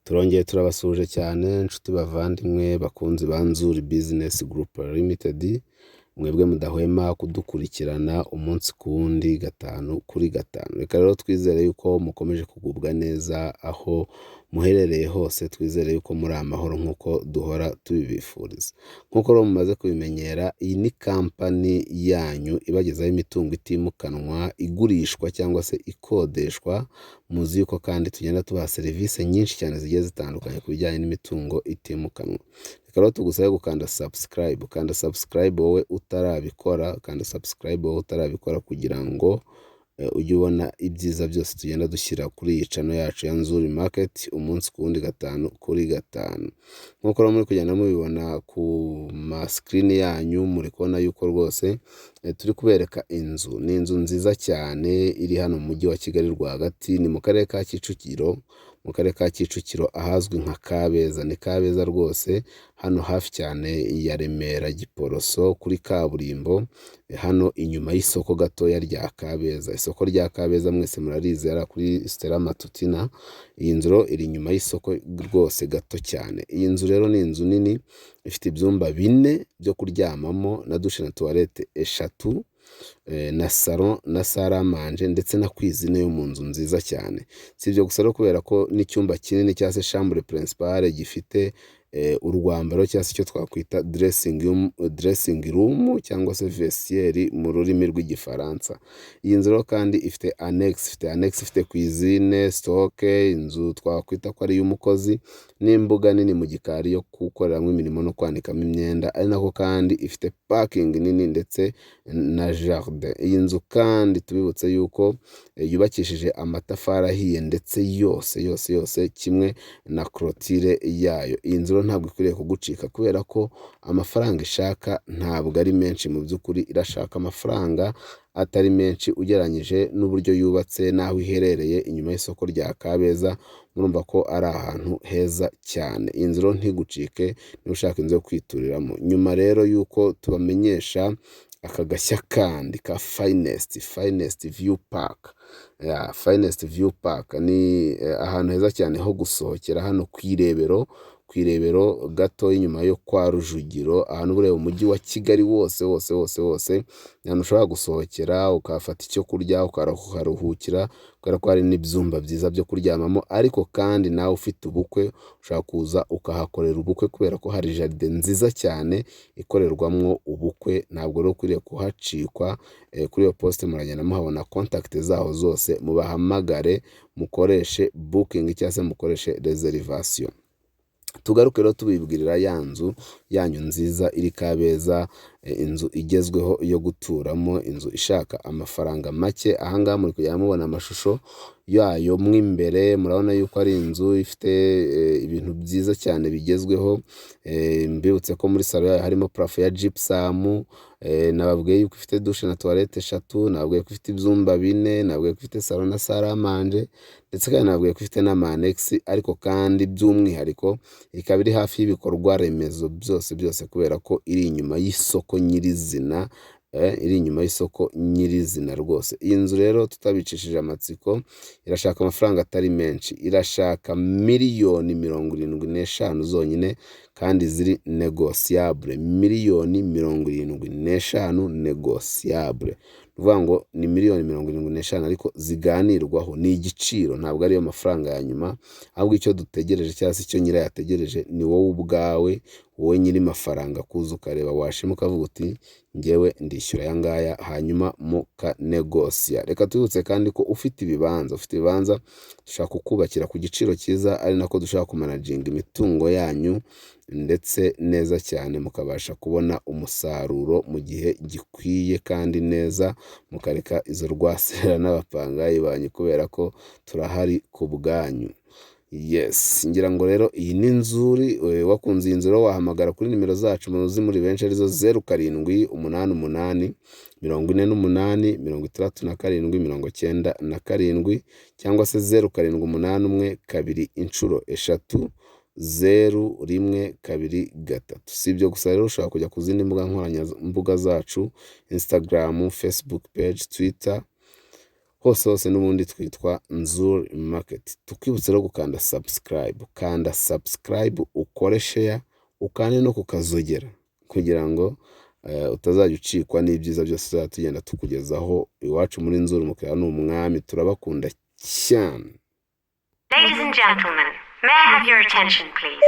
Turongeye turabasuhuje cyane inshuti bavandimwe bakunzi ba Nzuri Business Group Limited, mwebwe mudahwema kudukurikirana umunsi ku wundi gatanu kuri gatanu. Reka rero twizere yuko mukomeje kugubwa neza aho muherereye hose, twizere yuko muri amahoro nk'uko duhora tubibifuriza. Nk'uko rero mumaze kubimenyera, iyi ni kampani yanyu ibagezaho imitungo itimukanwa igurishwa cyangwa se ikodeshwa, muzi yuko kandi tugenda tubaha serivisi nyinshi cyane zigiye zitandukanye ku bijyanye n'imitungo itimukanwa. Reka rero tugusabe gukanda subscribe, kanda subscribe wowe utarabikora, kanda subscribe wowe utarabikora kugira ngo ujye ubona ibyiza byose tugenda dushyira kuri iyi channel yacu ya Nzuri Market umunsi ku wundi gatanu kuri gatanu. Nk'uko rero muri kugenda mubibona ku ma screen yanyu, muri kubona yuko rwose turi kubereka inzu. Ni inzu nziza cyane iri hano mu mujyi wa Kigali rwagati, ni mu karere ka Kicukiro, mu karere ka Kicukiro ahazwi nka Kabeza. Ni Kabeza rwose, hano hafi cyane ya Remera Giporoso kuri kaburimbo, hano inyuma y'isoko gatoya rya Kabeza. Isoko rya Kabeza mwese murarizi hariya kuri Stella Matutina, iyi nzu rero iri inyuma y'isoko rwose gato cyane. Iyi nzu rero ni inzu nini ifite ibyumba bine byo kuryamamo na douche na toilette eshatu, na salon na salle à manger ndetse na cuisine yo mu nzu nziza cyane. Si ibyo gusa rero kubera ko n'icyumba kinini cyangwa se chambre principale gifite urwambaro cyangwa se icyo twakwita dressing room cyangwa se vestiaire mu rurimi rw'Igifaransa. Iyi nzu rero kandi ifite annexe, ifite annexe, ifite cuisine, stock, inzu twakwita ko ari iy'umukozi n'imbuga nini mu gikari yo gukoreramo imirimo no kwanikamo imyenda, ari nako kandi ifite parking nini ndetse na jardin. Iyi nzu kandi tubibutse yuko yubakishije amatafari ahiye ndetse yose yose yose kimwe na clôture yayo. Iyi nzu rero ntabwo ikwiriye kugucika kubera ko amafaranga ishaka ntabwo ari menshi. Mu by'ukuri irashaka amafaranga atari menshi ugereranyije n'uburyo yubatse n'aho iherereye inyuma y'isoko rya Kabeza, murumva ko ari ahantu heza cyane. Iyi nzu rero ntigucike niba ushaka inzu yo kwituriramo. Nyuma rero y'uko tubamenyesha aka gashya kandi ka Finest View Park, Finest View Park ni ahantu heza cyane ho gusohokera hano ku Irebero, ku Irebero gato inyuma yo kwa Rujugiro, ahantu uba ureba umujyi wa Kigali wose wose wose wose, ni ahantu ushobora gusohokera ukahafata icyo kurya, ukaharuhukira kubera ko hari n'ibyumba byiza byo kuryamamo, ariko kandi nawe ufite ubukwe ushobora kuza ukahakorera ubukwe kubera ko hari jardin nziza cyane ikorerwamo ubukwe, ntabwo rero ukwiriye kuhacikwa. Kuri iyo post muragenda muhabona contact zaho zose, mubahamagare mukoreshe booking cyangwa se mukoreshe réservation. Tugaruke rero tubibwirira ya nzu yanyu nziza iri Kabeza, inzu igezweho yo guturamo, inzu ishaka amafaranga make. Aha ngaha muri kugenda mubona amashusho yayo mo imbere, murabona yuko ari inzu ifite ibintu byiza cyane bigezweho. Mbibutse ko muri salon yayo harimo plafond ya gypsum, nababwiye yuko ifite douche na toilette eshatu, nababwiye ko ifite ibyumba bine, nababwiye ko ifite salon na salle à manger ndetse kandi nababwiye ko ifite n'ama annexe, ariko kandi by'umwihariko ikaba iri hafi y'ibikorwa remezo byose byose kubera ko iri inyuma y'isoko nyirizina, iri inyuma y'isoko nyirizina rwose. Iyi nzu rero tutabicishije amatsiko irashaka amafaranga atari menshi, irashaka miliyoni 75 zonyine kandi ziri négociable, miliyoni 75 négociable. Ni ukuvuga ngo ni miliyoni 75 ariko ziganirwaho, ni igiciro ntabwo ariyo mafaranga ya nyuma, ahubwo icyo dutegereje cyangwa se icyo nyirayo ategereje ni wowe ubwawe, wowe nyiri mafaranga kuza ukareba washima ukavuga uti njyewe ndishyura aya ngaya, hanyuma mukanegosiya. Reka tubibutse kandi ko ufite ibibanza dushobora kukubakira ku giciro cyiza, ari nako dushobora kumanaginga imitungo yanyu ndetse neza cyane mukabasha kubona umusaruro mu gihe gikwiye kandi neza, mukareka izo rwasera n'abapangayi banyu kubera ko turahari ku bwanyu. Yes, ngira ngo rero iyi ni Nzuri. Wakunze iyi nzu rero wahamagara kuri nimero zacu muzi muri benshi, arizo 0788 48 67 97 cyangwa se 0781 2 3 3 0 1 2 3. Si ibyo gusa rero, ushobora kujya ku zindi mbuga nkoranyambaga zacu: Instagram, Facebook page, Twitter, hose ukandikamo Nzuri Market, Hose hose n'ubundi twitwa Nzuri Market. Tukwibutse no gukanda subscribe. Kanda subscribe, ukore share, ukande no kukazogera kugira ngo utazajya ucikwa n'ibyiza byose tuzajya tugenda tukugezaho iwacu muri Nzuri. Umukiriya ni umwami. Turabakunda cyane. Ladies and gentlemen, may I have your attention, please?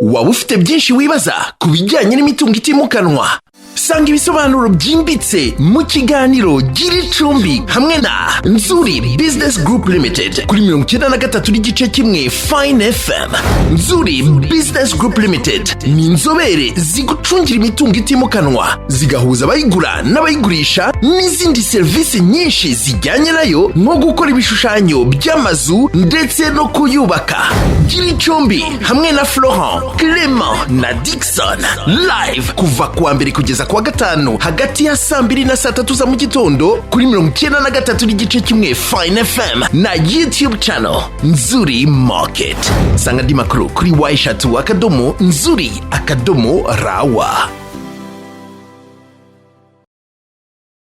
Waba ufite byinshi wibaza ku bijyanye n'imitungo itimukanwa? Sanga ibisobanuro byimbitse mu kiganiro Gira Icumbi hamwe na Nzuri Business Group Limited kuri 93.1 Fine FM. Nzuri Business Group Limited ni inzobere zigucungira imitungo itimukanwa, zigahuza abayigura n'abayigurisha n'izindi serivisi nyinshi zijyanye nayo, nko gukora ibishushanyo by'amazu ndetse no kuyubaka. Gira Icumbi hamwe na Florent, Clement na Dixon, live kuva kuwa mbere kugeza kuwa gatanu, hagati ya saa 2 na saa 3 za mu gitondo, kuri 93.1 Fine FM na YouTube channel Nzuri Market. Sanga andi makuru kuri w3.nzuri.rw.